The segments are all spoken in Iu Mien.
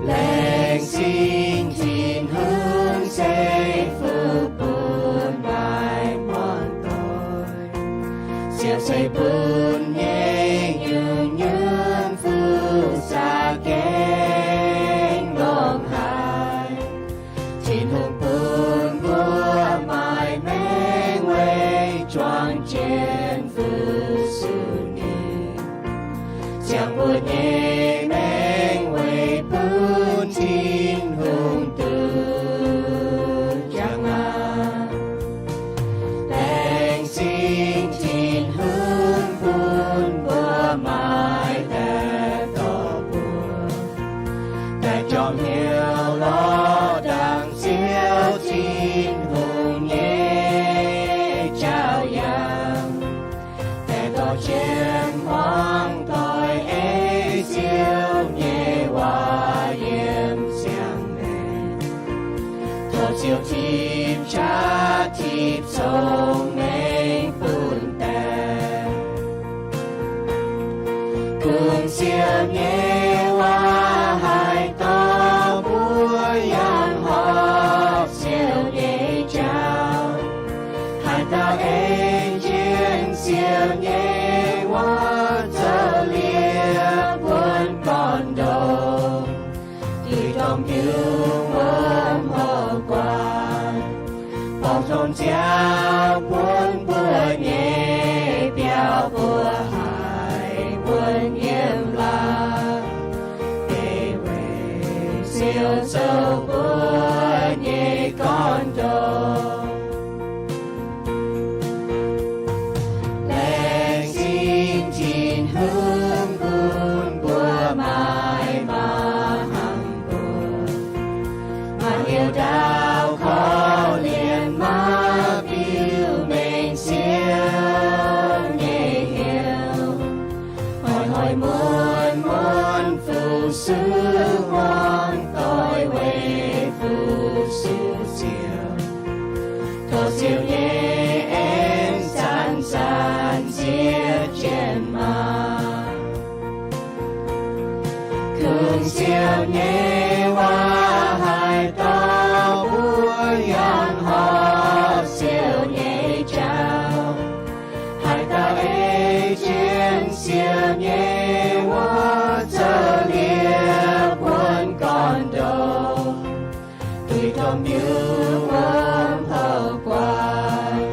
Laengz zingh Tin-Hungh se fuqv bun maaih muangx doic, ziouc se bun nyei nyungc-nyungc fuqv za'gengh longx haic. Tin-Hungh bun mbuo maaih maengc weic juang jienv fu-sux ninh, ziangh mbuo nyei maengc weic bun Tin-Hungh duqv jangx aqv. Laengz zingh Tin-Hungh bun mbuo maaih daaih dorh mbuo daaih jorm hnyouv lorz dangh Ziouv Tin-Hungh nyei jauv-yaac, daaih dorh jienv hmuangv doic ei Ziouv nyei waac yiem ziangh maengc. Tov Ziouv tipc qaqv tipc cong-mengh bun daaih. Kungx Ziouv nyei waac haih dorh mbuo yangh horpc Ziouv nyei jauv, haih Ei jienv siou nyei wuov zoux liepc buonv gorn-ndoqv, diuh domh biuv wuov mouc guaax, borngz domh nziaaux buonv mbuo nyei biauv mbuo haih wuonv yiem laaix, deix weic siou zoux mbuo nyei gorn-ndoqv. Laengz zingh Tin-Hungh bun mbuo maaih maa hnamv mbuo, maaih heuc ndaauv korv-lienh, maaih biux mengh siou nyei heuc, hoic hoic muonz muonz fu-sux hmuangv doic weic fu-sux siou. Tov siou nyei aengx zanc-zanc siev jienv maah! Kungx siou nyei waac haih dorh mbuo yangh horpc siou nyei jauv, haih daaih ei jienv siou nyei wuov zoux liepc buonv gorn-ndoqv, diuh domh biuv wuov mouc guaax,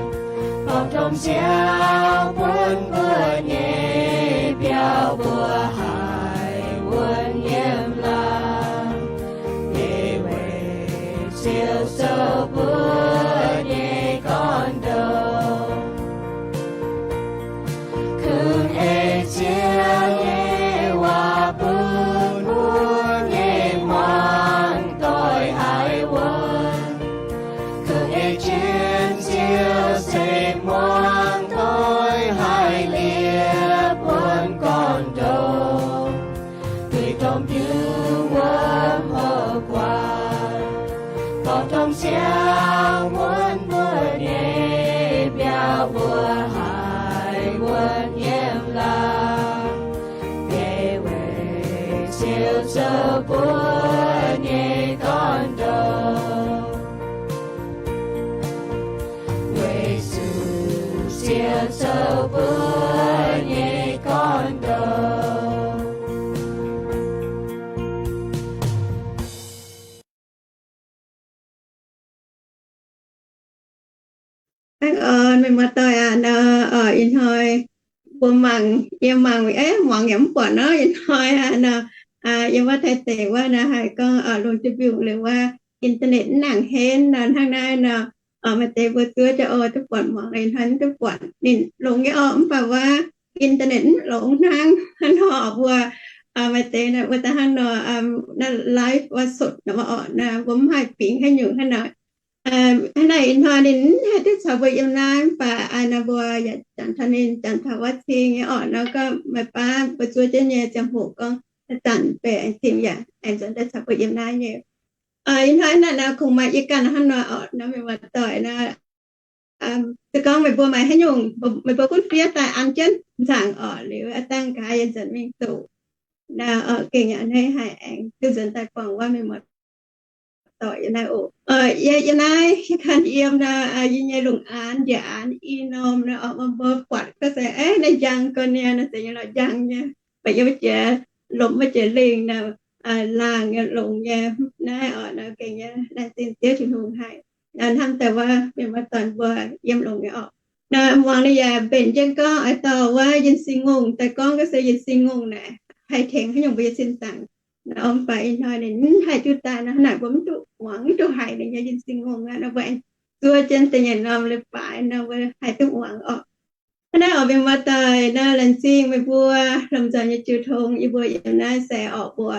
borngz domh nziaaux buonv mbuo nyei biauv mbuo haih wuonv yiem laaix, deix weic siou zoux mbuo nyei gorn-ndoqv. Kungx ei siou nyei waac bun mbuo nyei hmuangv doic haih wuonv. Kungx ei jienv siou se hmuangv doic haih liepc buonv gorn-ndoqv, diuh domh biuv wuov mouc guaax, borngz domh nziaaux buonv mbuo nyei biauv mbuo haih wuonv yiem laaix, deix weic siou zoux mbuo nyei gorn-ndoqv. Weic zuqc siou zoux mbuo nyei gorn-ndoqv. Aengx oc, mienh muoz-doic aac, nor, ih hnoi mbuo mangc, yie mangc, eh, muangx yaac mv buatc nor, ih hnoi aac, nor, yiem wuov Taiv deic wuov nor haih gorngv lungh duih mbiungc liuz wuov internet mv nangc henv nor, hnangv naaiv nor, maaih deix mbuo zuov jienv oix duqv buatc muangx, ih hnoi mv duqv buatc ninh longx nyei orqc, mv baac wuov internet mv longx hnangv nor, mbuo maaih deix wuov daaih hnangv nor, naaiv live wuov sotv nor orqc, nor mbuo mv haih bingx haaix nyungc hnangv nor. Hnangv naaic ih hnoi ninh mv haih duqv caux mbuo yiem naaiv, mv baac nor mbuo yaac jangx taux ninh, jangx taux wuov cing nyei orqc, nor gorngv maaih baav mbuo zuov jienv nyei ziangh hoc gorngv zanc-zanc beiv aengx cing yaac aengx nzuonx daaih caux mbuo yiem naaiv nyei. Ih hnoi naaiv nor kungx maaih yie ganh hnangv nor orqc, nor mienh muoz-doic nor, se gorngv meih mbuo maaih haaix nyungc, meih mbuo gunv fiev daaih an jienv nzaangc orqc, liuz a'dangh nqa'haav yie nzuonx mingh doqc. Nor gengh a'hneiv haih aengx duqv nzuonx daaih buangh wuov mienh muoz-doic yiem naaiv oc. Yie yiem naaiv ganh yiem nor, yie nyei lungh aanx njiec aanx i norm nor orqc, mbuo buatc gorngv se, eh, naaiv njang ga'naaiv nor, se nyei lorqc, njang nyei, baac yiem wuov jiex lomc wuov jiex lingh nor, laangh nyei longx nyei naaiv orqc, nor gengh nyei laengz zingh Ziouv Tin-Hungh haic. Nor hnamv daaih wuov mienh muoz-doic mbuo yiem longx nyei orqc. Nor muangx ninh yaac mbenc jienv gorngv oix dorh wuov Yinh Sing Ngongh daaih gorngv, gorngv se Yinh Sing Ngongh naaic haih tengx haaix nyungc mbuo nyei sin zaangc. Nor mv baac ih hnoi ninh mv haih jiuv daaih nor, hnangv naaic mbuo mv duqv muangx, mv duqv haiz ninh nyei Yinh Sing Ngongh aqv. Nor mbuo aengx zuov jienv da'nyeic norm leiz-baaix nor mbuo haih duqv muangx orqc. Hnangv naaiv oix mienh muoz-doic nor, laengz zingh meih mbuo lomh nzoih nyei jiu tong yie mbuo yiem naaiv se orqc, mbuo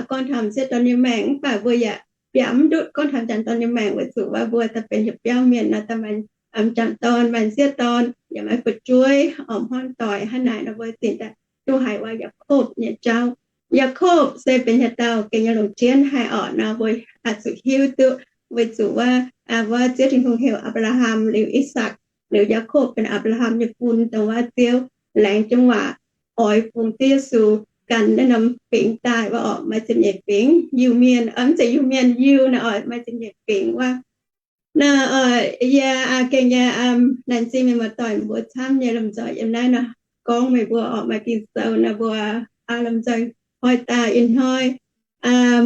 gorngv taux m'sieqv dorn nyei maengc, mv baac mbuo yaac biaux mv ndutv gorngv taux m'jangc dorn nyei maengc, weic zuqc wuov mbuo daaih benx yietc biauv mienh nor, daaih m'jangc dorn, m'sieqv dorn yaac maiv fu'jueiv, orqc, hmuangv doic hnangv naaic nor, mbuo zinh daaih duqv haiz wuov Yaakopv nyei jauv. Yaakopv se benx haaix dauh gengh nyei longc jienv haic orqc nor, mbuo oix zuqc hiuv duqv, weic zuqc wuov, wuov Ziouv Tin-Hungh heuc Apc^laa^ham liuz I^sakc liuz Yaakopv benx Apc^laa^ham nyei bun, dongh wuov Ziouv laengz jienv waac oix bungx Ziouv Yesu gan naaiv norm fingx daaih wuov orqc, maaih ziepc nyeic fingx Iu-Mienh, mv zeiz Iu-Mienh, Iu naaiv orqc, maaih ziepc nyeic fingx wuov Naaiv yie gengh nyei laengz zingh meih muoz-doic mbuo camv nyei lomh nzoih yiem naaiv nor gorngv meih mbuo orqc, maaih Ging-Sou nor mbuo lomh nzoih hnoi daaih ih hnoi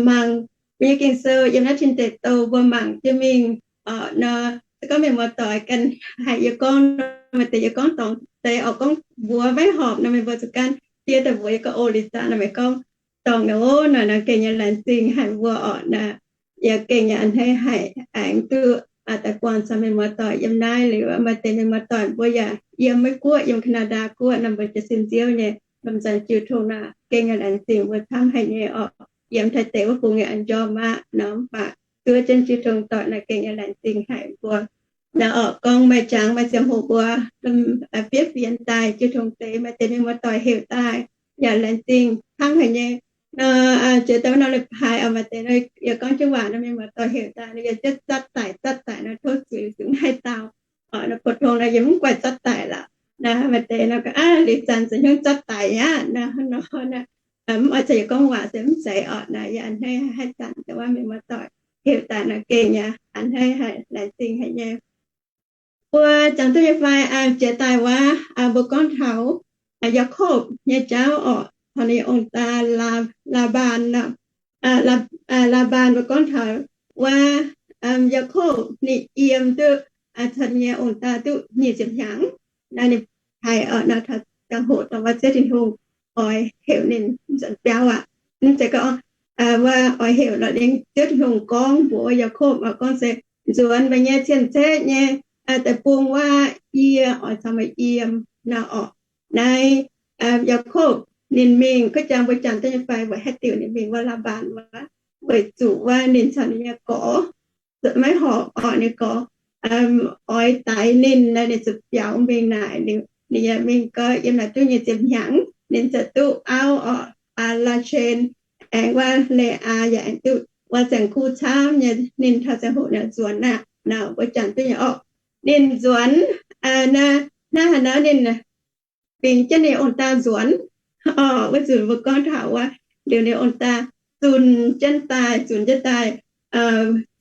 mangc mbuo nyei Ging-Sou yiem naaiv Tin Deic Douh mbuo mangc jienv mingh orqc nor, se gorngv meih muoz-doic ganh haiz yie gorngv, maaih deix yie gorngv dorngc deix orqc, gorngv mbuox maiv horpc nor meih mbuo zuqc gan diev daaih mbuox yie gorngv, o, liuz zanc nor meih gorngv dorngc nor, o, naaiv gengh nyei laengz zingh haic mbuo orqc. Naaiv yie gengh nyei a'hneiv haic aengx duqv daaih buangh caux meih muoz-doic yiem naaiv liuz, maaih deix meih muoz-doic mbuo yaac yiem Meiv Guoqv, yiem Canada Guoqv nor mbuo jiez sin nziouv nyei lomh nzoih jiu tong naaic, gengh nyei laengz zingh mbuo camv haic nyei orqc. Yiem Taiv deic wuov bung yaac njormh aqv nor, mv baac duqv jienv jiu tong doic naaiv gengh nyei laengz zingh haic mbuo. Naaiv orqc gorngv maaih jangx maaih ziangh hoc mbuo fiev fienx daaih jiu tong deix, maaih deix meih muoz-doic heuc daaih yaac laengz zingh hnangv haic nyei. Nor jiex daaih wuov nor leiz-baaix orqc, maaih deix nor yie gorngv jienv waac nor meih muoz-doic heuc daaih nor yie ziouc zatv daic zatv daic nor tov zuiz zuqc naaiv dauh orqc. Nor pou-tong nor yie mv guaix zatv daic lorqc. Naaiv maaih deix nor gorngv, aav, liuz zanc za'hnyungv zatv daic aqv nor, hnangv nor mv oix caux yie gorngv waac se mv zeiz orqc. Naaiv yie a'hneiv haaix zanc dongh wuov meih muoz-doic heuc daaih nor gengh yaac a'hneiv haic, laengz zingh haic nyei. Mbuo jangx duqv nyei fai? Jiex daaih wuov mbuo gorngv taux Yaakopv nyei jauv orqc, taux ninh ong-daa Laa, Laa^mbaan nor. Laa^mbaan mbuo gorngv taux wuov Yaakopv ninh yiem duqv caux ninh nyei ong-daa duqv nyic ziepc hnyangx. Naaiv ninh haiz orqc, naaiv taux ziangh hoc dongh wuov Ziouv Tin-Hungh oix heuc ninh nzuonx biauv aqv. Mv zeiz gorngv wuov oix heuc lorqc, ninh Ziouv Tin-Hungh gorngv mbuox wuov Yaakopv orqc, gorngv se, nzuonx meih nyei cien-ceqv nyei deic-bung wuov, yie oix caux meih yiem nor orqc. Naaiv Yaakopv ninh mingh, kuv jangx mbuo jangx duqv nyei fai, weic haaix diuc ninh mingh wuov Laa^mbaan wuov? Weic zuqc wuov ninh caux ninh nyei gorx maiv horpc orqc, ninh gorx oix daix ninh nor, ninh ziouc biaux mingh naaic. Ninh yaac mingh gau, yiem naaic duqv nyic ziepc hnyangx, ninh ziouc duqv auv orqc, Laa^chen, aengx wuov Le^aa yaac aengx duqv wuov saeng-kuv camv nyei. Ninh taux ziangh hoc ninh nzuonx aqv nor, mbuo jangx duqv nyei orqc. Ninh nzuonx, hnangv haaix nor ninh bingx jienv ninh ong-daa nzuonx orqc. Weic zuqc mbuo gorngv taux wuov, liuz ninh ong-daa zunc jienv daaih, zunc jienv daaih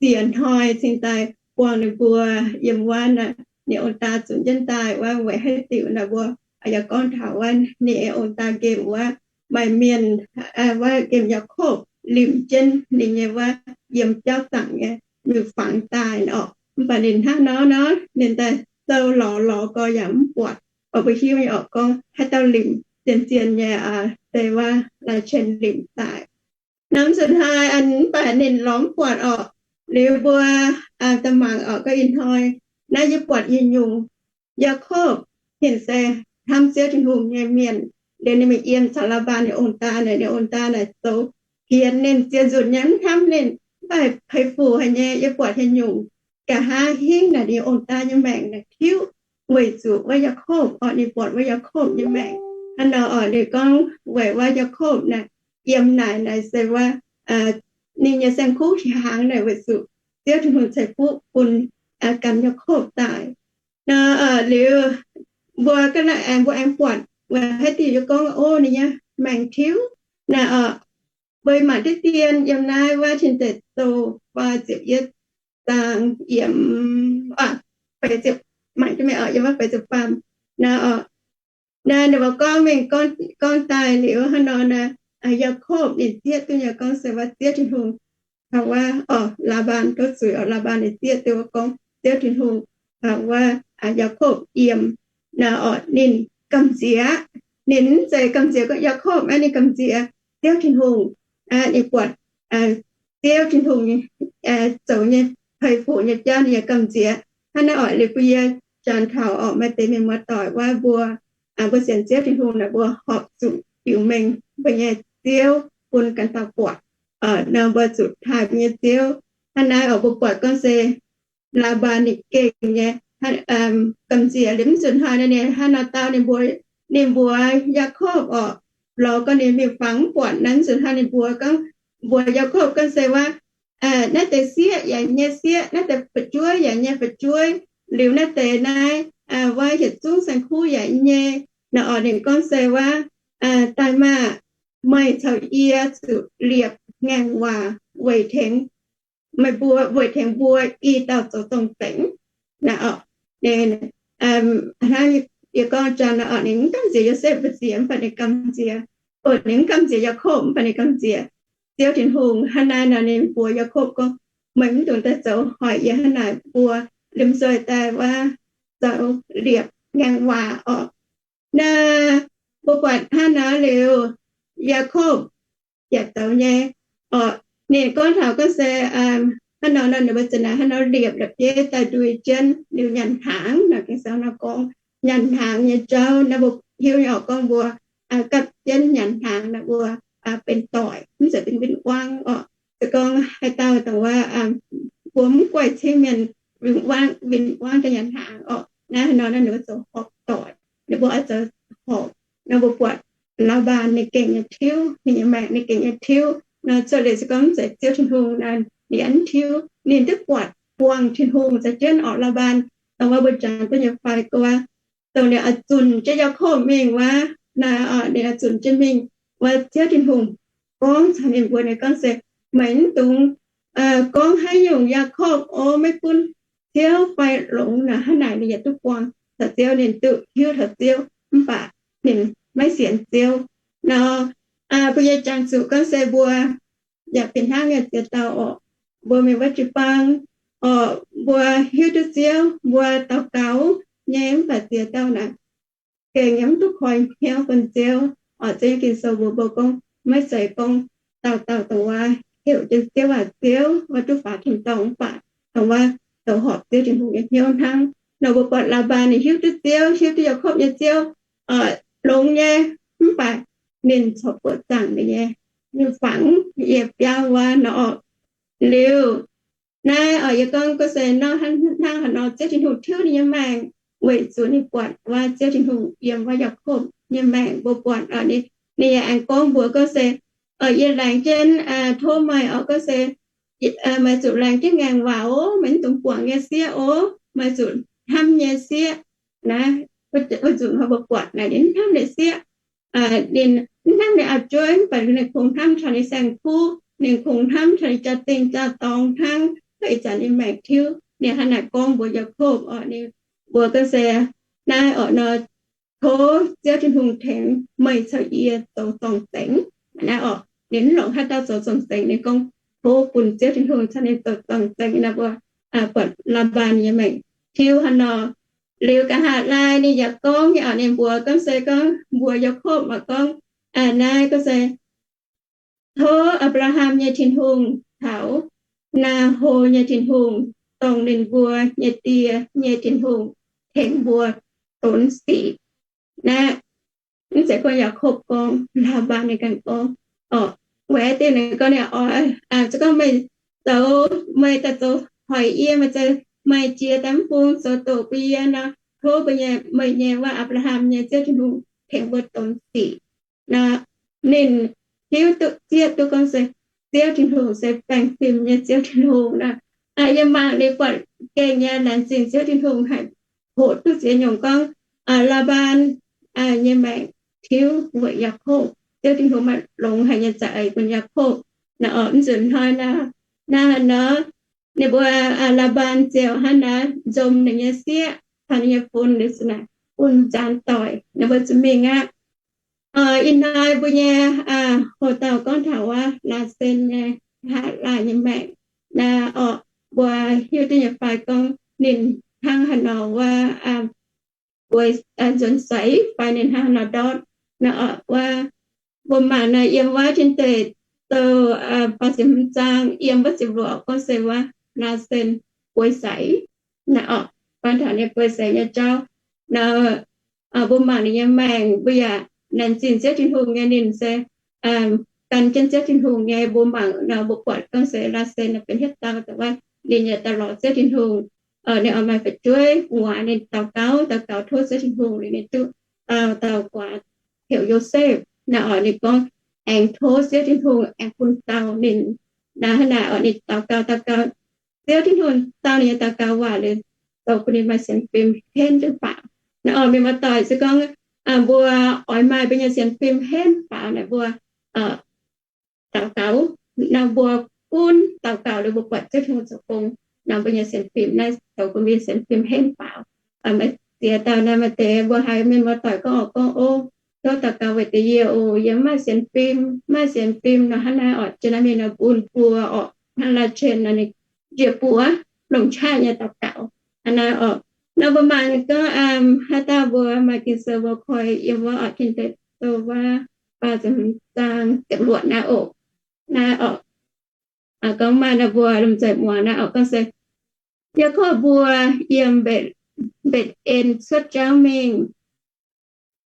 ziec hnoi cingx daaih buangh ninh mbuo yiem wuov. Ninh ong-daa zunc jienv daaih wuov weic haaix diuc nor, mbuo yaac gorngv taux wuov ninh ong-daa nqemh wuov, maaih mienh wuov nqemh Yaakopv limc jienv ninh nyei wuov yiem biauv zaangc nyei miuc-fangx daaih orqc. Mv baac ninh hnangv nor nor ninh daaih sou lorz lorz gau yaac mv buatc. Mbuo hiuv nyei orqc, gorngv haaix dauh limc, zien-zien nyei se wuov Laa^chen limc daaih. Norm nzunc haaix mv baac ninh lorz mv buatc orqc. Liuz mbuo daaih mangc orqc, gorngv ih hnoi naaiv yie buatc yietc nyungc Yaakopv, ninh se hnamv Ziouv Tin-Hungh nyei mienh. Liuz ninh mingh yiem caux Laa^mbaan ninh ong-daa naaic, ninh ong-daa naaic zoux hienx ninh, ziex nzunc nyei mv hnamv ninh. Mv baac haiz fuc haic nyei, yie buatc haaix nyungc nqa'haav hingv naaic ninh ong-daa nyei maengc naaic tiuv, weic zuqc wuov Yaakopv orqc, ninh buatc wuov Yaakopv nyei maengc. Hnangv nor orqc, ninh gorngv weic wuov Yaakopv naaic yiem naaic, naaic se wuov ninh nyei saeng-kuv hnyangx naaic, weic zuqc Ziouv Tin-Hungh ceix fuqv bun ganh Yaakopv daaih. Nor liuz mbuo ga'naaiv aengx, mbuo aengx buatc weic haaix diuc yie gorngv, o, ninh nyei maengc tiuv naaic orqc. Mbuo mangc diqv dien yiem naaiv wuov Tin Deic Douh fai ziepc yietv zaang yiem, fai ziepc, mangc jienv mingh orqc, yiem wuov fai ziepc faam nor orqc. Naaiv ninh mbuo gorngv mingh gorngv daaih liuz hnangv nor naaic, Yaakopv ninh zieqv duqv nyei gorngv se wuov Ziouv Tin-Hungh taux wuov, orqc, Laa^mbaan, tov zuiz orqc, Laa^mbaan ninh zieqv duqv wuov gorngv Ziouv Tin-Hungh taux wuov Yaakopv yiem naaic orqc, ninh gamh nziex. Ninh mv zeiz gamh nziex gorngv Yaakopv aqv, ninh gamh nziex Ziouv Tin-Hungh. Ninh buatc Ziouv Tin-Hungh zoux nyei, hei fuc nyei jauv ninh yaac gamh nziex. Hnangv naaiv orqc, liuz bun yie jangx taux orqc, maaih deix mienh muoz-doic wuov mbuo, mbuo sienx Ziouv Tin-Hungh naaic, mbuo horpc zuqc biux mengh mbuo nyei Ziouv bun ganh dauh buatc. Nor mbuo zuqc taaih mbuo nyei Ziouv. Hnangv naaiv orqc, mbuo buatc gorngv se Laa^mbaan ninh gengh nyei gamh nziex. Liuz mv nzunc hnoi naaiv ninh hnangv nor dau ninh mbuo, ninh mbuox Yaakopv orqc, lorz gorngv ninh miuc-fangx mv buatc naaiv nzunc hnoi ninh mbuox gorngv, mbuox Yaakopv gorngv se wuov, naaiv deix sieqv yaac nyei sieqv, naaiv deix fu'jueiv yaac nyei fu'jueiv, liuz naaiv deix naaiv wuov yietc zungv saeng-kuv yaac nyei. Nor orqc, ninh gorngv se wuov, daaih maah! Meih caux yie zuqc liepc ngaengc waac weic tengx meih mbuo weic tengx mbuo i dauh zoux zorng-zengx. Naaiv oc, ninh, hnangv yie gorngv jangx naaiv oc, ninh mv gamh nziex Yosepv mbu'ziex, mv baac ninh gamh nziex, ninh mv gamh nziex Yaakopv, mv baac ninh gamh nziex Ziouv Tin-Hungh. Hnangv naaiv nor ninh mbuox Yaakopv gorngv, meih mv dungx daaih zoux hoic yie hnangv naaic mbuo, liemh nzoih daaih wuov zoux liepc ngaengc waac oc. Naaiv mbuo buatc hnangv naaiv liuz, Yaakopv yaac zoux nyei oc. Ninh gorngv taux gorngv se hnangv nor nor ninh mbuo za'naaic hnangv nor liepc la'bieiv daaih ndui jienv liuz nyanc hnaangx nor, Ging-Sou nor gorngv nyanc hnaangx nyei jauv naaiv mbuo hiuv nyei oc, gorngv mbuo gapv jienv nyanc hnaangx naaic mbuo benx doic, mv zeiz benx win-wangv oc. Se gorngv haaix dauh dongh wuov mbuo mv guaih cingv mienh win-wangv, win-wangv daaih nyanc hnaangx oc. Naaiv hnangv nor naaiv ninh mbuo zoux horpc doic, ninh mbuo oix zoux horpc. Nor mbuo buatc Laa^mbaan ninh gengh nyei tiuv, ninh nyei maengc ninh gengh nyei tiuv. Nor cuotv liuz se gorngv mv zeiz Ziouv Tin-Hungh naaic ninh aqv tiuv, ninh duqv buatc buangh Tin-Hungh za'jienv oc. Laa^mbaan dongh wuov mbuo jangx duqv nyei fai gorngv dongh ninh oix zunc jienv Yaakopv mingh wuov, naaiv oc, ninh oix zunc jienv mingh wuov, Ziouv Tin-Hungh gorngv caux ninh mbuo, ninh gorngv se, meih mv dungx gorngv haaix nyungc, Yaakopv o, maiv gunv Ziouv fai longx nor, hnangv naaic ninh yietc duqv buangh taux Ziouv, ninh duqv hiuv taux Ziouv, mv baac ninh maiv sienx Ziouv. Nor mbuo nyei jangx zuqc gorngv se mbuo yaac fih hnangv nyei ziex dauh oc. Mbuo mingh wuov jiu-baang oc, mbuo hiuv duqv Ziouv, mbuo daux gaux nyei, mv baac ziex dauh naaic gengh yaac mv duqv koi hnyouv bun Ziouv oc. Za'gengh Ging-Sou mbuox mbuo gorngv maiv zeiz gorngv dauh dauh dongh wuov heuc jienv Ziouv waac Ziouv, wuov duqv faaux tin-dorngh, mv baac dongh wuov zoux horpc Ziouv Tin-Hungh nyei hnyouv hnangv. Nor mbuo buatc Laa^mbaan ninh hiuv duqv Ziouv, hiuv duqv Yaakopv nyei Ziouv longx nyei, mv baac ninh corc buoqc zaangc ninh nyei, ninh fangx yie biauv wuov nor oc. Liuz naaiv oc, yie gorngv gorngv se nor hnangv haaix nor Ziouv Tin-Hungh tiuv ninh nyei maengc, weic zuqc ninh buatc wuov Ziouv Tin-Hungh yiem wuov Yaakopv nyei maengc. Mbuo buatc ninh yaac aengx gorngv mbuox gorngv se, yie laengz jienv tov meih oc, gorngv se meih zuqc laengz jienv ngaengc waac oc, meih mv dungx guangc nyei sieqv oc, meih zuqc hnamv nyei sieqv. Naaiv wuov nzunc hnoi mbuo buatc naaic ninh mv hnamv ninh sieqv, ninh mv hnamv ninh auv-jueiv, mv baac ninh kungx hnamv taux ninh saeng-kuv, ninh kungx hnamv taux ninh jaa-dingh jaa-dorngx hnangv. Ih zanc ninh maengc tiuv, ninh hnangv naaic gorngv mbuox Yaakopv oc, ninh mbuox gorngv se, naaiv oc nor, tov Ziouv Tin-Hungh tengx meih caux yie zoux zorng-zengx. Naaiv oc, ninh mv longc haaix dauh zoux zorng-zengx, ninh gorngv tov bun Ziouv Tin-Hungh caux ninh zoux zorng-zengx. Naaiv mbuo buatc Laa^mbaan nyei maengc tiuv hnangv nor. Liuz nqa'haav laai ninh yaac gorngv nyei oc, ninh mbuox gorngv se gorngv mbuox Yaakopv oc, gorngv naaiv gorngv se, tov Apc^laa^ham nyei Tin-Hungh caux Naa^ho nyei Tin-Hungh, dongh ninh mbuo nyei die nyei Tin-Hungh, tengx mbuo donx sic. Naaiv mv zeiz gorngv Yaakopv gorngv, Laa^mbaan ninh ganh gorngv oc. Weic diuh ninh gorngv ninh oix, se gorngv meih zoux, meih daaih zoux hoic yie, meih zoux, meih jiex daaih mv bung zoux doqc bun yie nor, tov mbuo nyei, meih nyei wuov Apc^laa^ham nyei Ziouv Tin-Hungh tengx mbuo donx sic. Nor ninh hiuv duqv zieqv duqv gorngv se Ziouv Tin-Hungh se baengh fim nyei Ziouv Tin-Hungh nor. Yie mangc ninh buatc gengh nyei laengz zingh Ziouv Tin-Hungh haic, hoqc duqv ziex nyungc gorngv Laa^mbaan nyei maengc tiuv weic Yaakopv, Ziouv Tin-Hungh maaih longx haic nyei za'eix bun Yaakopv. Naaiv oc, mv nzunc hnoi naaiv, naaiv nor ninh mbuo, Laa^mbaan ziouc hnangv naaiv nzom ninh nyei sieqv caux ninh nyei fun liuz se naaic bun nzaanx doic ninh mbuo zuqc mingh aqv. Ih hnoi mbuo nyei hoc-dauh gorngv taux wuov Laasen nyei, Haav Laai nyei maengc. Naaiv oc, mbuo hiuv duqv nyei fai gorngv ninh hnangv haaix nor wuov bueix nzuonx seix fai ninh hnangv haaix nor ndortv. Naaiv oc, wuov mbuo mangc naaiv yiem wuov Tin Deic Douh faah ziepc hmz zaang yiem wuov ziepc luoqc gorngv se wuov Laasen bueix seix. Naaiv oc, gorngv taux ninh bueix seix nyei jauv. Naaiv mbuo mangc ninh nyei maengc, mbuo yaac laengz zingh Ziouv Tin-Hungh nyei, ninh se gan jienv Ziouv Tin-Hungh nyei. Mbuo mangc nor mbuo buatc gorngv se Laasen naaiv benx hietv dauh dongh wuov ninh yaac daaih lorz Ziouv Tin-Hungh, ninh oix maaih fu'jueiv muangx ninh daux gaux, daux gaux tov Ziouv Tin-Hungh, ninh duqv dauh dauh guaax heuc Yosepv. Naaiv oc, ninh gorngv aengx tov Ziouv Tin-Hungh aengx bun dauh ninh. Naaiv hnangv naaic oc, ninh daux gaux daux gaux, Ziouv Tin-Hungh dau ninh nyei daux gaux waac liuz, zoux bun ninh maaih sienx fim henv jienv faaux. Naaiv oc, mienh muoz-doic, se gorngv mbuo oix maaih mbuo nyei sienx fim henv faaux naaic, mbuo daux gaux, naaiv mbuo gunv daux gaux liuz mbuo buatc Ziouv Tin-Hungh zoux gong nor, mbuo nyei sienx fim naaiv zoux gunv mbuo nyei sienx fim henv faaux. Maaih ziex dauh naaiv maaih deix mbuo haiz mienh muoz-doic gorngv oc, gorngv, ov, tov daux gaux weic deix yie oc, yie mv maaih sienx fim, mv maaih sienx fim nor. Hnangv naaiv oc, jiex naaiv mingh nor bun mbuo oc, hnangv Laa Cen nor ninh njiec buoz longc qaqv nyei daux gaux. Hnangv naaiv oc, nor mbuo mangc gorngv haaix dauh mbuo maaih Ging-Sou mbuo koi yiem wuov oc, Tin Deic Douh wuov faah ziepc hmz zaang ziepc luoqc naaiv oc. Naaiv oc, gorngv maaih nor mbuo lomh nzoih muangx naaiv oc. Gorngv se Yaakopv mbuo yiem Mbetc, Mbetc^en cuotv jauv mingh,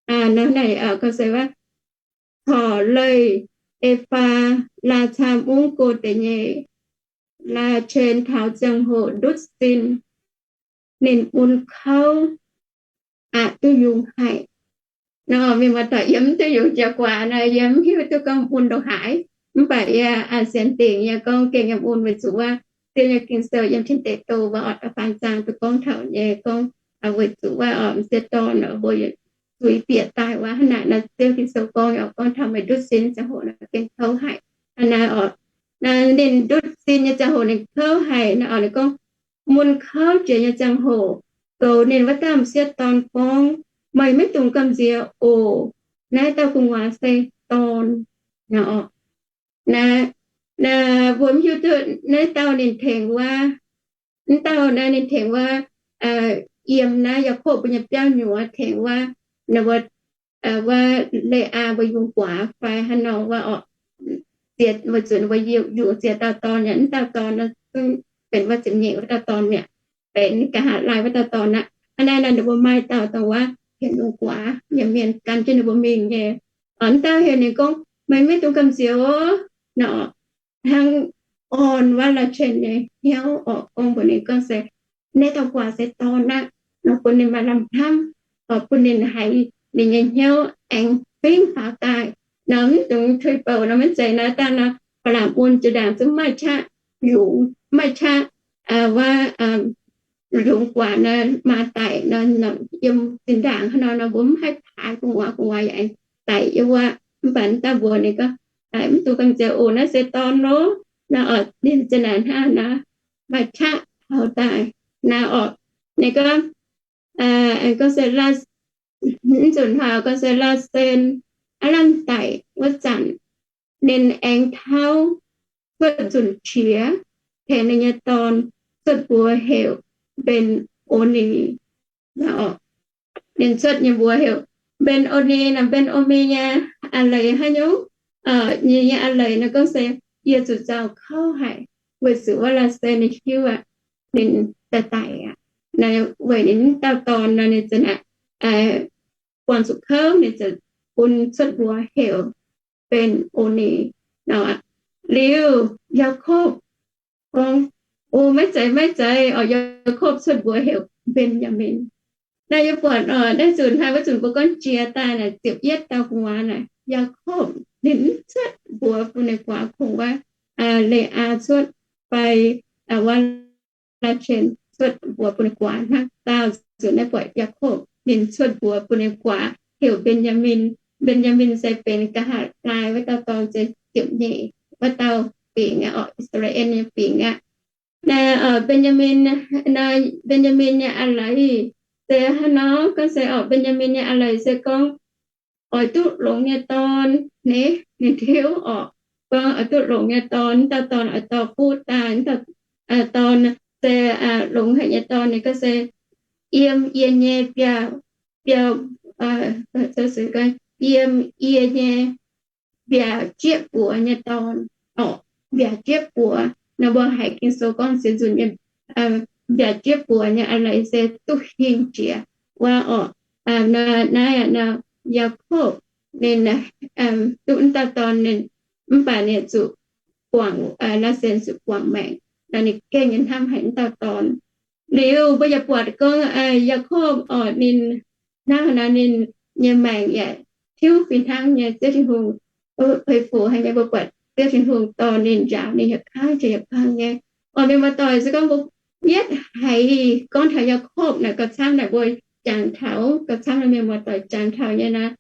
naaiv gorngv se wuov, corc leih E^faa, Laa^caa mungv go deix nyei, Laa Cen taux ziangh hoc ndutv sin, ninh mun kouv, aqc duqv yungz haic. Nor mienh muoz-doic, yie mv duqv yungz jiex guaax nor, yie mv hiuv duqv gorngv mun ndongc haaix. Mv baac yie sienx dingc yie gorngv gengh yiem mun weic zuqc wuov Ziouv nyei Ging-Sou yiem Tin Deic Douh wuov oc, da'faam zaang duqv gorngv taux nyei gorngv, weic zuqc wuov oc m'sieqv dorn mbuo zuiz bieqc daaih wuov, hnangv naaic nor Ziouv Ging-Sou gorngv oc, gorngv taux meih ndutv sin ziangh hoc nor gengh kouv haic. Hnangv naaiv oc, ninh ndutv sin nyei ziangh hoc ninh kouv haic nor oc, ninh gorngv, mun kouv jiex nyei ziangh hoc, goux ninh wuov dauh m'sieqv dorn gorngv, meih maiv dungx gamh nziex oc. Naaiv dauh gu'nguaaz se dorn. Naaiv, mbuo mv hiuv duqv naaiv dauh ninh tengx wuov, naaiv dauh naaiv ninh tengx wuov, yiem naaiv Yaakopv mbuo nyei biauv nyuoz tengx wuov, wuov Leaa mbuo yungz guaax fai haaix nor wuov oc, weic zuqc mbuo yungz ziex dauh dorn yaac, naaiv dauh dorn zungv benx wuov ziepc nyeic wuov dauh dorn mi'aqv, benx nqa'haav laai wuov dauh dorn aqv. Hnangv naaiv nor ninh mbuo maaih dauh dongh wuov hienx yungz guaax nyei mienh gan jienv ninh mbuo mingh nyei. Naaiv dauh heuc ninh gorngv, meih maiv dungx gamh nziex oc. Nor hnangv orn wuov Laa Cen nyei hnyouv oc, gorngv mbuox ninh gorngv se, naaiv dauh guaax se dorn aqv. Nor bun ninh maaih lamh hnamv, bun ninh haiz ninh nyei hnyouv aengx fingx faaux daaih. Nor mv dungx tuix bouc nor, maiv zeiz nor dangh nor, ba'laqc mun jiex ndaangc zungv maaih qaqv yungz, maaih qaqv wuov yungz guaax nor maa daic nor, yiem zinh ndaangc hnangv nor, nor mbuo mv haih paaix gu'nguaaz, gu'nguaaz yaac aengx daic yiem wuov. Mv baac naaiv dauh mbuox ninh gorngv, mv dungx gamh nziex oc, naaiv se dorn lorqc. Nor oc, ninh za'naaic hnangv naaiv, maaih qaqv faaux daaih. Naaiv oc, ninh gorngv, gorngv se, mv nzunc hnoi gorngv se Laa Sen aav lamh daic wuov zanc, ninh aengx tauv cuotv nzunc qiex tengx ninh nyei dorn cuotv mbuox heuc Mben^o^ni. Ninh cuotv nyei mbuox heuc Mben^o^ni nor, Mben^o^ni nyei a'leiz haaix nyungc? Ninh nyei a'leiz nor gorngv se, yie zuqc nzauh kouv haic, weic zuqc wuov Laa Sen ninh hiuv aqv, ninh daaih daic aqv. Weic ninh dauh dorn nor, ninh za'naaic buangh zuqc kouv, ninh ziouc bun cuotv mbuox heuc Mben^o^ni. Liuz Yaakopv gorngv, o, maiv zeiz, maiv zeiz, oix Yaakopv cuotv mbuox heuc Mben^yaa^min. Naaiv yie buatc oc, naaiv nzunc hnoi wuov nzunc mbuo gorngv jiex daaih naaic ziepc yietv dauh gu'nguaaz naaic, Yaakopv ninh mv cuotv mbuox bun ninh guaax kungx wuov Leaa cuotv fai wuov Laa^ten cuotv mbuox bun ninh guaax. Hnangv daauh nzunc naaiv buatc Yaakopv ninh cuotv mbuox bun ninh guaax heuc Mben^yaa^min. Mben^yaa^min se benx nqa'haav laai wuov dauh dorn, se ziepc nyeic wuov dauh fingx aqv, oc, I^saa^laa^en nyei fingx aqv. Naaiv Mben^yaa^min, Mben^yaa^min nyei a'leiz se haaix nor? Gorngv se, oc, Mben^yaa^min nyei a'leiz se gorngv oix duqv longx nyei dorn. Naaiv ninh tiuv oc, gorngv oix duqv longx nyei dorn, dauh dorn oix dorh fuqv daaih, dauh dorn se longx haic nyei dorn. Ninh gorngv se yiem yie nyei biauv, biauv, yiem yie nyei mbiaauc jieqv buoz nyei dorn. Oc, mbiaauc jieqv buoz nor, mbuo haiz Ging-Sou gorngv sienx nzunc nyei mbiaauc jieqv buoz nyei a'leiz se duqv hingh jiex wuov oc. Naaiv, Yaakopv ninh duqv wuov dauh dorn, ninh mv baac ninh zuqc guangc, Laa^ten zuqc guangc maengc, nor ninh gengh nyei hnamv haic wuov dauh dorn. Liuz mbuo yaac buatc gorngv Yaakopv oc, ninh hnangv naaiv ninh nyei maengc yaac tiuv fih hnangv nyei. Ziouv Tin-Hungh peix fuc haic nyei, mbuo buatc Ziouv Tin-Hungh dorh ninh njaaux ninh yietc kangv jiex yietc kangv nyei. Oc, mienh muoz-doic, se gorngv mbuo yietv haiz gorngv taux Yaakopv naaic, gauh camv naaic mbuo jangx taux, gauh camv naaic mienh muoz-doic jangx taux nyei naaic,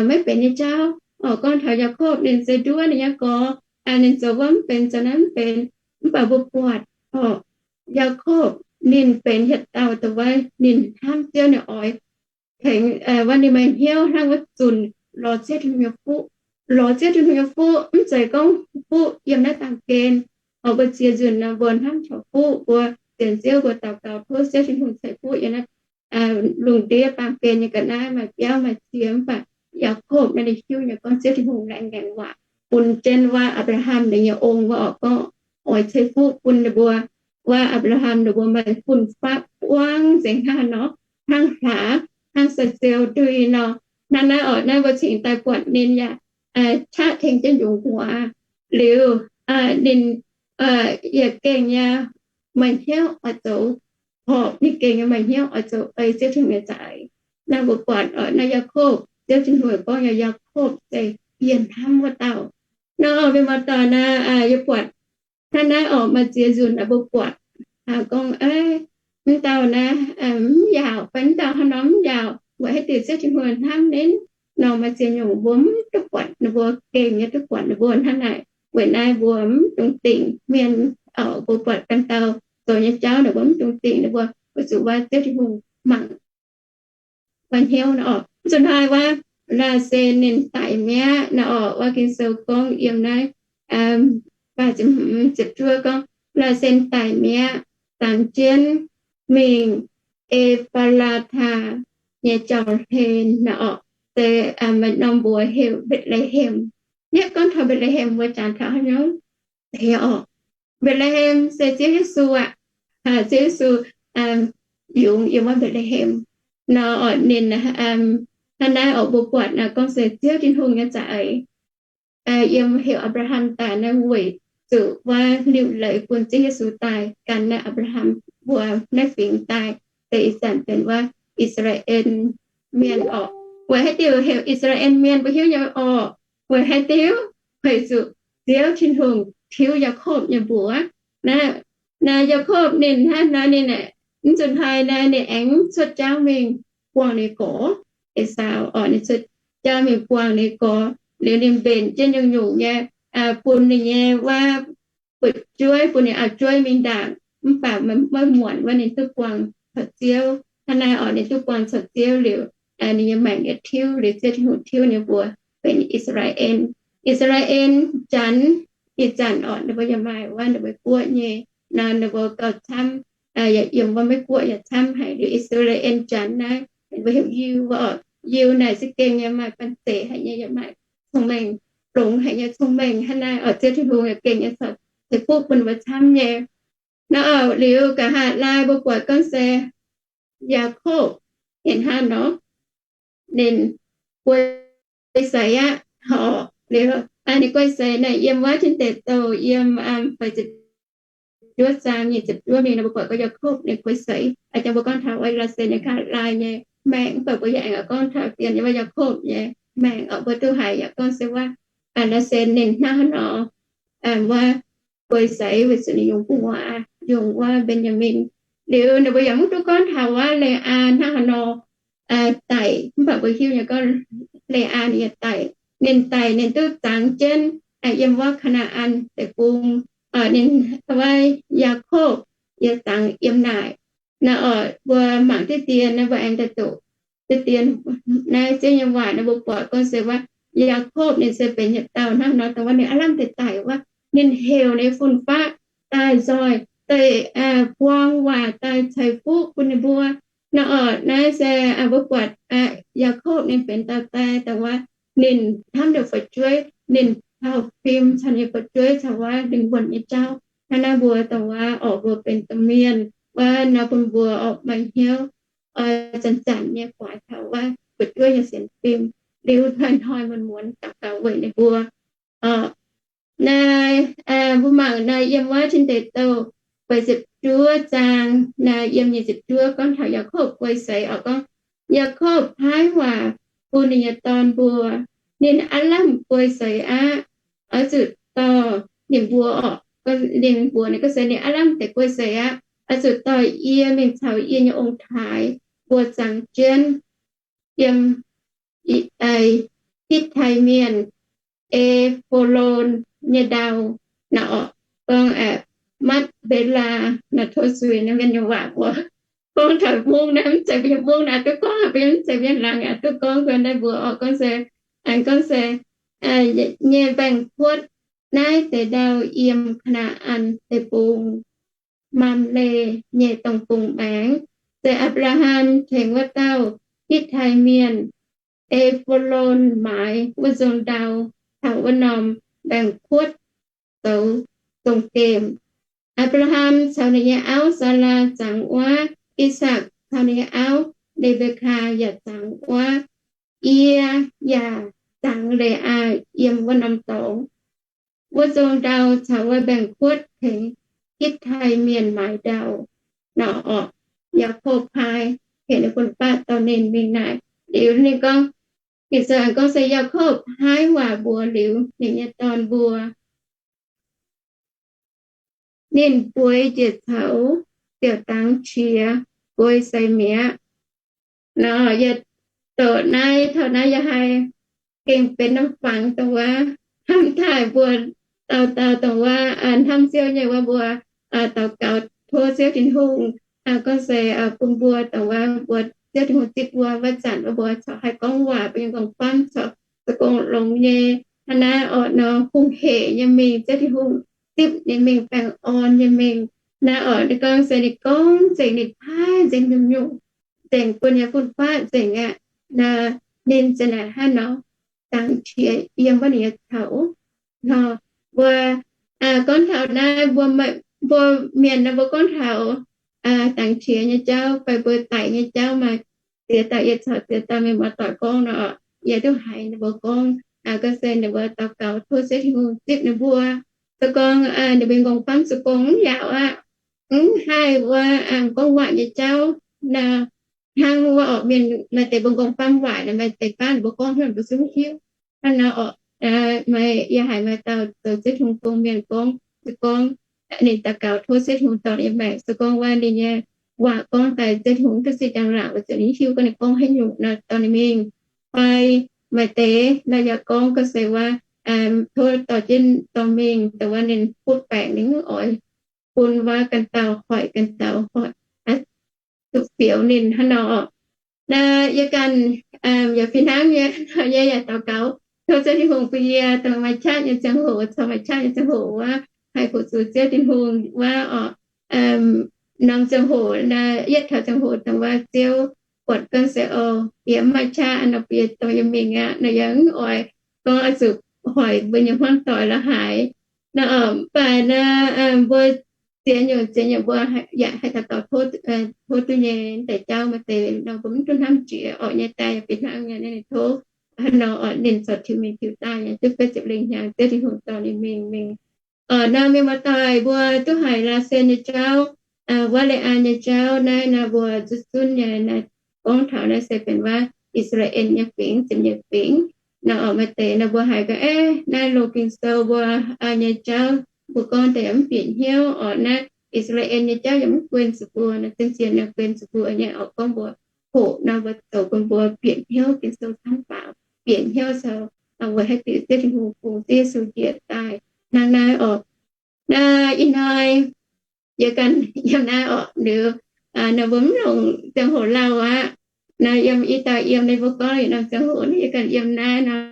maiv benx nyei jauv. Oc, gorngv taux Yaakopv ninh se nduov ninh nyei gorx, ninh zoux wuov mv benx, zoux naaiv mv benx. Mv baac mbuo buatc, Yaakopv ninh benx yietc dauh dongh wuov ninh hnamv Ziouv, ninh oix tengx wuov ninh maaih hnyouv hnangv wuov zunc lorz Ziouv Tin-Hungh nyei fuqv. Lorz Ziouv Tin-Hungh nyei fuqv, mv zeiz gorngv fuqv yiem naaiv baamh gen. Oix mbuo ziex nzunc nor mbuo hnamv taux fuqv, mbuo sienx Ziouv, mbuo daux gaux tov Ziouv Tin-Hungh ceix fuqv yiem naaiv lungh ndiev baamh gen nyei ga'naaiv maaih biauv maaih cie. Mv baac Yaakopv naaiv ninh hiuv nyei gorngv Ziouv Tin-Hungh laengz ngaengc waac bun jienv wuov Apc^laa^ham ninh nyei ong wuov oc, gorngv oix ceix fuqv bun ninh mbuo. Wuov Apc^laa^ham ninh mbuo maaih fun-faqv buangv nzengc hnangv nor, hnangv hlaax, hnangv sai-ziou ndui nor. Hnangv naaiv oc, naaiv mbuo cingx daaih buatc ninh yaac qaqv tengx jienv nyungc gu'nguaaz liuz, ninh yaac gengh nyei maaih hnyouv oix zoux horpc, ninh gengh nyei maaih hnyouv oix zoux ei Ziouv Tin-Hungh nyei za'eix. Naaiv mbuo buatc oc, naaiv Yaakopv, Ziouv Tin-Hungh gorngv nyei Yaakopv se yie hnamv wuov dauh. Naaiv oc, mienh muoz-doic naaiv, yie buatc hnangv naaiv oc, maaih ziex nzunc naaiv mbuo buatc gorngv, mv dauh naaiv mv yaauc, fai mv dauh hnangv nor mv yaauc, weic haaix diuc Ziouv Tin-Hungh hnamv ninh nor, maaih ziex nyungc mbuo mv duqv buatc ninh mbuo, gengh nyei duqv buatc ninh mbuo hnangv naaic. Weic naaiv mbuo mv dungx dingc mienh oc, mbuo buatc ganh dauh zoux nyei jauv naaic mbuo mv dungx dingc ninh mbuo, weic zuqc wuov Ziouv Tin-Hungh mangc maaih hnyouv naaiv oc. Zuqc hnoi wuov Laasen ninh daic mi'aqv naaiv oc. Wuov Ging-Sou gorngv yiem naaiv ziepc juov gorngv, Laasen daic mi'aqv, zangx jienv mingh E^faa^laa^taa nyei jauv-hlen naaiv oc, se maaih norm mbuox heuc Mbetc^le^hem. Yie gorngv taux Mbetc^le^hem mbuo jangx taux haaix nyungc? Deix oc, Mbetc^le^hem se Ziouv Yesu aqv. Ziouv Yesu yungz yiem wuov Mbetc^le^hem nor oc. Ninh hnangv naaiv oc, mbuo buatc naaiv gorngv se Ziouv Tin-Hungh nyei za'eix yiem heuc Apc^laa^ham daaih naaiv weic zuqc wuov liuc leiz bun Ziouv Yesu daaih gan naaiv Apc^laa^ham mbuo naaiv fingx daaih, se ih zanc benx wuov I^saa^laa^en Mienh oc. Weic haaix diuc heuc I^saa^laa^en Mienh? Mbuo hiuv nyei oc. Weic haaix diuc? Weic zuqc Ziouv Tin-Hungh tiuv Yaakopv nyei mbuox. Naaiv, naaiv Yaakopv ninh hnangv naaiv, ninh mv zuqc hnoi naaiv ninh aengx cuotv jauv mingh buangh ninh gorx, Esaau oc. Ninh cuotv jauv mingh buangh ninh gorx liuz, ninh mbenc jienv nyungc-nyungc nyei, bun ninh nyei wuov fu'jueiv, bun ninh auv-jueiv mingh ndaangc, mv baac maiv muonc wuov ninh duqv buangh caux Ziouv. Hnangv naaiv oc, ninh duqv buangh caux Ziouv liuz, ninh nyei maengc yietc tiuv liuz, Ziouv Tin-Hungh tiuv ninh mbuo benx I^saa^laa^en. I^saa^laa^en Janx, ih zanc oc, ninh mbuo yaac maaih wuov ninh mbuo guoqv nyei, nor ninh mbuo gauh camv, yaac yiem wuov Meiv Guoqv yaac camv haic. Liuz I^saa^laa^en Janx naaiv ninh mbuo heuc Yiu oc. Yiu naaic se gengh nyei maaih banh zeic haic nyei, yaac maaih cong-mengh, longx haic nyei cong-mengh hnangv naaiv oc. Ziouv Tin-Hungh yaac gengh nyei ceix fuqv bun ninh mbuo camv nyei. Nor oc, liuz nqa'haav laai mbuo buatc gorngv se Yaakopv ninh hnangv nor, ninh guei seix aqv oc. Liuz ninh guei seix naaic yiem wuov Tin Deic Douh yiem feix ziepc juov zaang nyic ziepc juov mingh nor, mbuo buatc gorngv Yaakopv ninh guei seix. A'jangc mbuo gorngv taux wuov Laasen nyei nqa'haav laai nyei maengc, mv baac mbuo yaac aengx gorngv taux dien nyei wuov Yaakopv nyei maengc oc. Mbuo duqv haiz yaac gorngv se wuov Laasen ninh hnangv haaix nor wuov guei seix weic zuqc ninh yungz gu'nguaaz, yungz wuov Mben^yaa^min. Liuz ninh mbuo yaac mv duqv gorngv taux wuov Le^aa hnangv haaix nor daic, mv baac mbuo hiuv nyei gorngv Le^aa ninh yaac daic. Ninh daic ninh duqv zangx jienv yiem wuov Kaa^naa^an Deic-Bung. Ninh wuov Yaakopv yaac zangx yiem naaic. Naaiv oc, mbuo mangc diqv dien naaiv mbuo aengx daaih doqc diqv dien naaiv Ziouv nyei waac naaiv mbuo buatc gorngv se wuov Yaakopv ninh se benx yietc dauh hnangv nor dongh wuov ninh aav lamh deix daic wuov, ninh heuc ninh fun-faqv daaih nzoih, daaih buang waac daaih ceix fuqv bun ninh mbuo. Naaiv oc, naaiv se mbuo buatc Yaakopv ninh benx dauh daaih dongh wuov ninh hnamv ninh fu'jueiv, ninh cau fim caux ninh fu'jueiv caux wuov lingh wuonh nyei jauv. Hnangv naaiv mbuo dongh wuov oc, mbuo benx domh mienh wuov nor bun mbuo oc maaih hnyouv zanc-zanc nyei guaax taux wuov fu'jueiv nyei sienx fim, liuz hnoi-hnoi muonz-muonz daux gaux weic ninh mbuo. Naaiv mbuo mangc naaiv yiem wuov Tin Deic Douh feix ziepc juov zaang naaiv yiem nyic ziepc juov gorngv taux Yaakopv guei seix oc, gorngv Yaakopv paaiv waac bun ninh nyei dorn mbuo. Ninh aav lamh guei seix aqv. Oix zuqc dorh ninh mbuo oc, ninh mbuox ninh gorngv se ninh aav lamh deix guei seix aqv. Oix zuqc dorh yie mingh caux yie nyei ong-taaix mbuo zangx jienv yiem Hitv^tai Mienh E^fo^lon nyei ndau. Naaiv oc, gorngv Matv Mbelaa, naaiv tov suix naaiv mienh nyei waac mbuo. Gorngv taux mungv naaiv mv zeiz mbuo nyei mungv naaiv duqv gorngv, mbuo mv zeiz mienh laangz yaac duqv gorngv. Gorngv naaiv mbuo oc, gorngv se, aengx gorngv se, nyei mbaengx-kuotv naaiv deix ndau yiem Kaa^naa^an Deic-Bung, Mamle nyei dongh bung maengx, se Apc^laa^ham tengx wuov dauh Hitv^tai Mienh, E^fo^lon, maaiz wuov nzung ndau caux wuov norm mbaengx-kuotv zoux zong-gemh. Apc^laa^ham caux ninh nyei auv, Saalaa, zangx wuov I^sakc, caux ninh nyei auv, Le^mbe^kaa, yaac zangx wuov, yie yaac zangx Le^aa yiem wuov norm dorngx. Wuov nzung ndau caux wuov mbaengx-kuotv tengx Hitv^tai Mienh maaiz ndau. Nor orqc, Yaakopv paaiv heuc ninh fun-faqv dorh ninh mingh naaic. Liuz ninh gorngv, Ging-Sou aengx gorngv se Yaakopv paaiv waac mbuox liuz ninh nyei dorn mbuo, ninh bueix njiec caux ziouc dangx qiex bueix seix mi'aqv. Nor yie doqc naaiv taux naaiv yie haiz gengh benx norm fangx dongh wuov hnamv taaih mbuo dauh dauh dongh wuov hnamv Ziouv nyei wuov mbuo daux gaux tov Ziouv Tin-Hungh gorngv se bun mbuo dongh wuov mbuo Ziouv Tin-Hungh zipv mbuo wuov zanc wuov mbuo corc haih gorngv waac, mbuo nyei m'nqorngv famv corc zoux gong longx nyei. Hnangv naaiv orqc nor, hungh heic nyei mingh, Ziouv Tin-Hungh zipv nyei mingh, baengh orn nyei mingh. Naaiv orqc ninh gorngv se ninh gorngv nzengc, ninh paaiv nzengc nyungc-nyungc nzengc, bun nyei fun-faqv nzengc aqv. Ninh za'naaic hnangv nor dangx qiex yiem wuov ninh nyei coux. Nor mbuo gorngv taux naaiv, mbuo mienh nor mbuo gorngv taux dangx qiex nyei jauv fai mbuo daic nyei jauv maaih ziex dauh, yie caux ziex dauh mienh muoz-doic gorngv nor, yie duqv haiz ninh mbuo gorngv, gorngv se ninh mbuo daux gaux tov Ziouv Tin-Hungh zipv ninh mbuo. Se gorngv ninh mbuo m'nqorngv famv zoux gong mv yaauc aqv, mv haih wuov gorngv waac nyei jauv nor, hnangv wuov orqc, mienh maaih deix mbuo m'nqorngv famv waaic nor, maaih deix baav ninh mbuo gorngv hnangv mbuo zungv hiuv. Hnangv nor orqc, maaih, yie haiz maaih dauh zoux Ziouv Tin-Hungh gong mienh gorngv, se gorngv ninh daux gaux tov Ziouv Tin-Hungh dorh ninh nyei maengc, se gorngv wuov ninh nyei waac gorngv daaih Ziouv Tin-Hungh ga'sie njang laangc, ziouc ninh hiuv gorngv ninh gorngv haaix nyungc nor dorh ninh mingh. Fai maaih deix nor yaac gorngv ga'sie wuov, tov dorh jienv dorh mingh, dongh wuov ninh butv baengc ninh mv oix bun wuov ganh dauh hoic, ganh dauh hoic, zuqc fioux ninh hnangv nor orqc. Naaiv yie ganh yaac fih hnangv nyei, yie yaac daux gaux tov Ziouv Tin-Hungh bun yie dongh maaih qaqv nyei ziangh hoc caux maaih qaqv nyei ziangh hoc wuov haih fu-sux Ziouv Tin-Hungh wuov orqc. Norm ziangh hoc naaiv, yietv taux ziangh hoc dongh wuov Ziouv buatc gorngv se, o, yie mv maaih qaqv nor, bun yie dorh yie mingh aqv nor, yie mv oix gorngv oix zuqc hoic mbuo nyei hmuangv doic la'haaix nor orqc. Mv baac naaiv mbuo ziex nyungc ziex nyungc mbuo yaac haih daux gaux tov duqv nyei. Deix jauv maaih deix nor mbuo mv duqv hnamv jiex orqc, nyei daaih yaac fih hnangv nyei, ninh tov hnangv nor orqc, ninh corc tiux mingh tiux daaih nyei, duqv betv ziepc lengh hnyangx Ziouv Tin-Hungh dorh ninh mingh mingh. Orqc, nor mienh muoz-doic, mbuo duqv haiz Laasen nyei jauv, wuov Leiv^an nyei jauv naaiv nor, mbuo zuqc zunv nyei naaiv gorngv taux naaiv se benx wuov I^saa^laa^en nyei fingx, ziepc nyeic fingx. Nor orqc, maaih deix nor mbuo haiz gaax, aeqv, naaiv loz Ging-Sou mbuo nyei jauv mbuo gorngv daaih yaac mv bieqc hnyouv orqc, naaiv I^saa^laa^en nyei jauv yaac mv guen zuqc mbuo nor, zien-zien nor guen zuqc mbuo nyei orqc. Gorngv mbuo hoqc nor mbuo zoux bun mbuo bieqc hnyouv Ging-Sou camv faaux, bieqc hnyouv zoux weic haaix diuc Ziouv Tin-Hungh bungx Ziouv Yesu njiec daaih hnangv naaiv orqc. Naaiv ih hnoi yie ganh yiem naaiv orqc, liuz nor mbuo mv longc ziangh hoc lauh aqv. Nor yiem i dauh yiem, ninh mbuo gorngv yietc norm ziangh hoc nor, yie ganh yiem naaiv nor,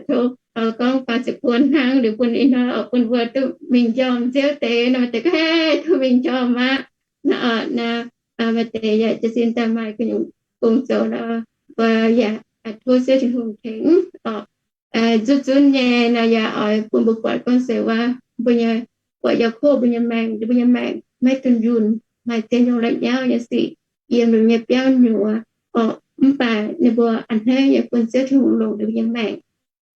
tov gorngv faah ziepc buon hnangv liuz bun ih hnoi orqc, bun mbuo duqv mingh njormh Ziouv deix nor, maaih deix ga'heiv duqv mingh njormh aqv. Nor orqc, nor maaih deix yaac jiez sin daaih maaih gu'nyuoz gong zoux nor, mbuo yaac tov Ziouv Tin-Hungh tengx orqc. Zuqc zunv nyei nor yaac oix bun mbuo buatc gorngv se wuov mbuo nyei, buatc Yaakopv mbuo nyei maengc, mbuo nyei maengc maiv dunh yunh, maaih ziex nyungc la'nyauv nyei sic yiem mbuo nyei biauv nyuoz orqc. Mv baac ninh mbuo a'hneiv nyei bun Ziouv Tin-Hungh longc ninh mbuo nyei maengc.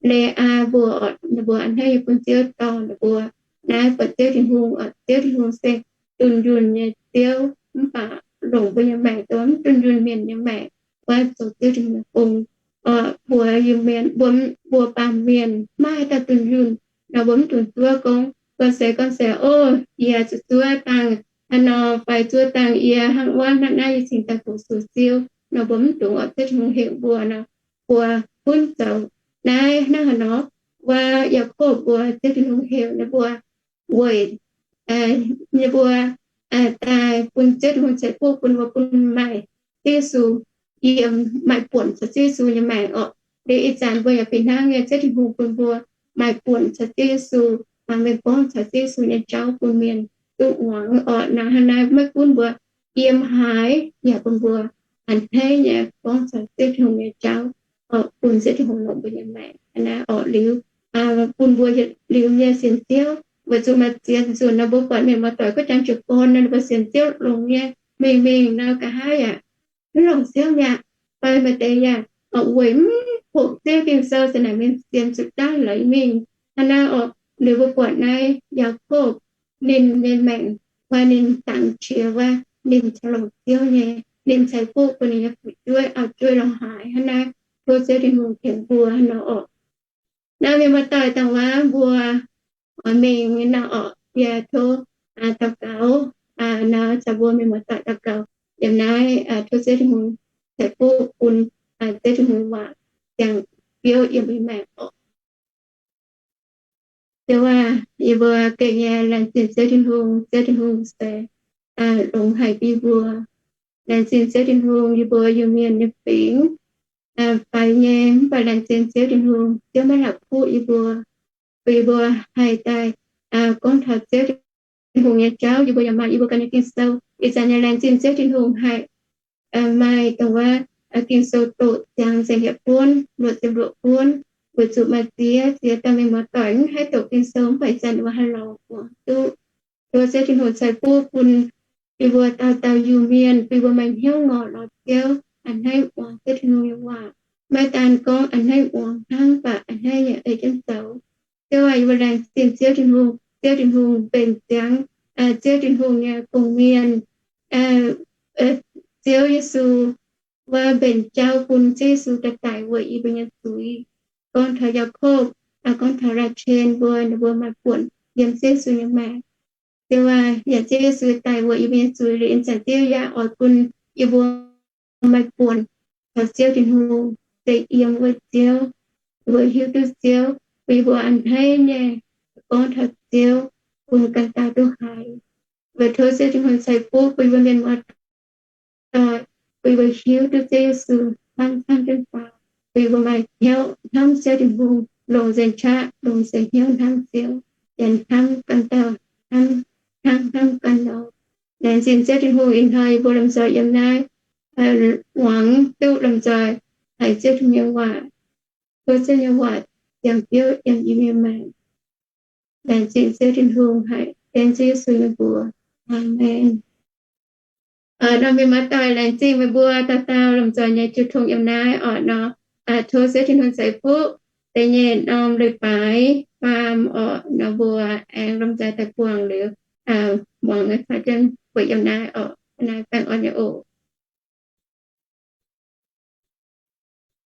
Leaa mbuo orqc, ninh mbuo a'hneiv nyei bun Ziouv dorh ninh mbuo. Naaiv buatc Ziouv Tin-Hungh orqc, Ziouv Tin-Hungh se dunh yunh nyei Ziouv, mv baac longc mbuo nyei maengc zoux mv dunh yunh mienh nyei maengc, wuov zoux Ziouv Tin-Hungh nyei gong. Mbuo Iu-Mienh, mbuo, mbuo baamh mienh maaih dauh dunh yunh nor, mbuo mv dungx zuov gorngv, gorngv se, gorngv se, o, yie zuqc zuov dangh hnangv nor fai zuov dangh yie hnangv wuov, hnangv naaiv yie cingx daaih fu-sux Ziouv nor, mbuo mv dungx orqc. Ziouv Tin-Hungh heuc mbuo nor, mbuo gunv zoux naaiv hnangv haaix nor, wuov Yaakopv mbuo, Ziouv Tin-Hungh heuc ninh mbuo weic yie mbuo daaih bun Ziouv Tin-Hungh ceix fuqv bun mbuo, bun maaih Ziouv Yesu yiem, maaih buonc caux Ziouv Yesu nyei maengc orqc. Liuz ih zanc mbuo yaac fih hnangv nyei, Ziouv Tin-Hungh bun mbuo maaih buonc caux Ziouv Yesu, mingh gorngv caux Ziouv Yesu nyei jauv bun mienh duqv muangx orqc. Naaiv hnangv naaiv maiv gunv mbuo yiem haaix, yaac bun mbuo a'hneiv nyei gorngv caux Ziouv Tin-Hungh nyei jauv, bun Ziouv Tin-Hungh longc mbuo nyei maengc hnangv naaiv orqc. Liuz bun mbuo yietc liuz nyei sienx Ziouv, weic zuqc maaih ziex nzunc nor mbuo buatc mienh muoz-doic gorngv jangx jiez gorn nor, ninh mbuo sienx Ziouv longx nyei, mingh mingh nor nqa'haav yaac mv longc Ziouv mi'aqv. Fai maaih deix yaac weic mv hoqc Ziouv Ging-Sou, se naaic mienh sienx zuqc daaih lorz mingh hnangv naaiv orqc. Liuz mbuo buatc naaiv Yaakopv ninh nyei maengc, wuov ninh dangx qiex wuov, ninh caux longc Ziouv nyei, ninh ceix fuqv bun ninh nyei fu'jueiv, auv-jueiv lorz haaix hnangv naaiv. Tov Ziouv Tin-Hungh tengx mbuo hnangv nor orqc. Naaiv mienh muoz-doic dangh wuov mbuo mingh nor orqc, yie tov daux gaux nor caux mbuo mienh muoz-doic daux gaux yiem naaiv, tov Ziouv Tin-Hungh ceix fuqv bun Ziouv Tin-Hungh waac ziangh biouv yiem mbuo maengc orqc. Ziouv aac, yie mbuo gengh nyei laengz zingh Ziouv Tin-Hungh. Ziouv Tin-Hungh se longx haic bun mbuo. Laengz zingh Ziouv Tin-Hungh, yie mbuo Iu-Mienh nyei fingx faix nyei, mv baac laengz zingh Ziouv Tin-Hungh, Ziouv maiv la'kuqv yie mbuo, bun yie mbuo haih daaih gorngv taux Ziouv Tin-Hungh nyei jauv. Yie mbuo yaac maaih yie mbuo ganh nyei Ging-Sou. Ih zanc nyei laengz zingh Ziouv Tin-Hungh haih maaih dongh wuov Ging-Sou doqc ziangx nzengc yietc buonv, luoqc ziepc luoqc buonv, weic zuqc maaih ziex ziex dauh mienh muoz-doic mv haih doqc Ging-Sou, mv baac ih zanc ninh mbuo haih lorz muangx duqv. Tov Ziouv Tin-Hungh ceix fuqv bun yie mbuo dauh dauh Iu-Mienh, bun yie mbuo maaih hnyouv ngorc lorz Ziouv, a'hneiv muangx Ziouv Tin-Hungh nyei waac. Maiv daan gorngv a'hneiv muangx hnangv, mv baac a'hneiv yaac ei jienv zoux. Ziouv aac, yie mbuo laengz zingh Ziouv Tin-Hungh. Ziouv Tin-Hungh mbenc ziangx Ziouv Tin-Hungh nyei gong-mienh. Ziouv Yesu wuov mbenc jauv bun Ziouv Yesu daaih daic weic yie mbuo nyei zuiz. Gorngv taux Yaakopv, gorngv taux Laaih Cien mbuo, ninh mbuo maaih buonc yiem Ziouv Yesu nyei maengc. Ziouv aac, yaac Ziouv Yesu daic weic yie mbuo nyei zuiz liuz, ih zanc Ziouv yaac oix bun yie mbuo maaih buonc taux Ziouv Tin-Hungh, se yiem wuov Ziouv, yie mbuo hiuv duqv Ziouv, bun yie mbuo a'hneiv nyei gorngv taux Ziouv bun ganh dauh duqv haiz. Weic tov Ziouv Tin-Hungh ceix fuqv bun yie mbuo mienh muoz-doic, bun yie mbuo hiuv duqv Ziouv Yesu hnamv camv jienv faaux, bun yie mbuo maaih hnyouv hnamv Ziouv Tin-Hungh, longc nzengc qaqv, longc nzengc hnyouv hnamv Ziouv, yaac hnamv ganh dauh, hnamv, hnamv, hnamv ganh lorz. Laengz zingh Ziouv Tin-Hungh ih hnoi yie mbuo lomh nzoih yiem naaiv muangx duqv, lomh nzoih haiz Ziouv Tin-Hungh nyei waac. Tov Ziouv nyei waac ziangh biouv yiem yie mbuo maengc. Laengz zingh Ziouv Tin-Hungh, haiz dengv Ziouv Yesu nyei mbuox. Aamen. Nor mienh muoz-doic, laengz zingh meih mbuo dauh dauh lomh nzoih nyei jiu tong yiem naaiv orqc nor. Tov Ziouv Tin-Hungh ceix fuqv deix nyei norm leiz-baaix faam orqc nor, mbuo aengx lomh nzoih daaih buangh liuz, muangx caux jienv buatc yiem naaiv orqc. Naaiv baengh orn nyei oc.